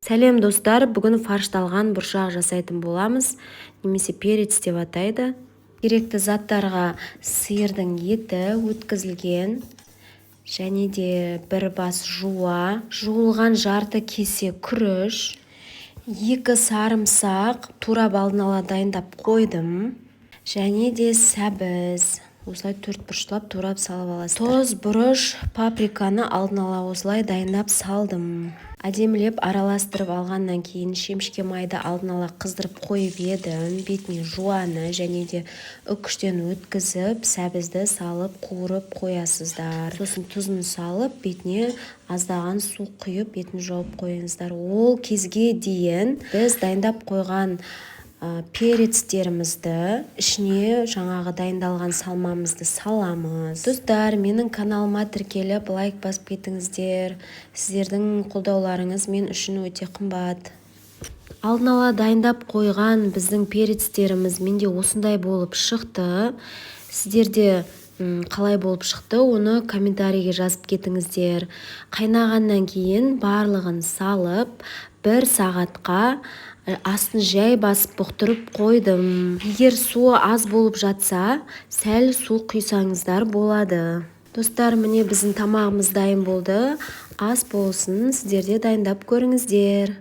Сәлем, достар! Бүгін фаршталған бұршақ жасайтын боламыз немесе перец деп атайды. Керекті заттарға: сиырдың еті өткізілген және де бір бас жуа, жуылған жарты кесе күріш, екі сарымсақ турап, алдын ала дайындап қойдым, және де сәбіз, осылай төрт бұрыштап турап салып аласыздар. Тұз, бұрыш, паприканы алдын ала осылай дайындап салдым. Әдемілеп араластырып алғаннан кейін шемішке майды алдын ала қыздырып қойып едім. Бетіне жуаны және де үккіштен өткізіп, сәбізді салып, қуырып қоясыздар. Сосын тұзын салып, бетіне аздаған су құйып, бетін жауып қойыңыздар. Ол кезге дейін біз дайындап қойған перецтерімізді ішіне жаңағы дайындалған салмамызды саламыз. Достар, менің каналыма тіркеліп, лайк басып кетіңіздер. Сіздердің қолдауларыңыз мен үшін өте қымбат. Алдын ала дайындап қойған біздің перецтеріміз менде осындай болып шықты. Сіздерде қалай болып шықты, оны комментарийге жазып кетіңіздер. Қайнағаннан кейін барлығын салып, бір сағатқа астын жай басып, бұқтырып қойдым. Егер суы аз болып жатса, сәл су құйсаңыздар болады. Достар, міне, біздің тамағымыз дайын болды. Ас болсын! Сіздер де дайындап көріңіздер.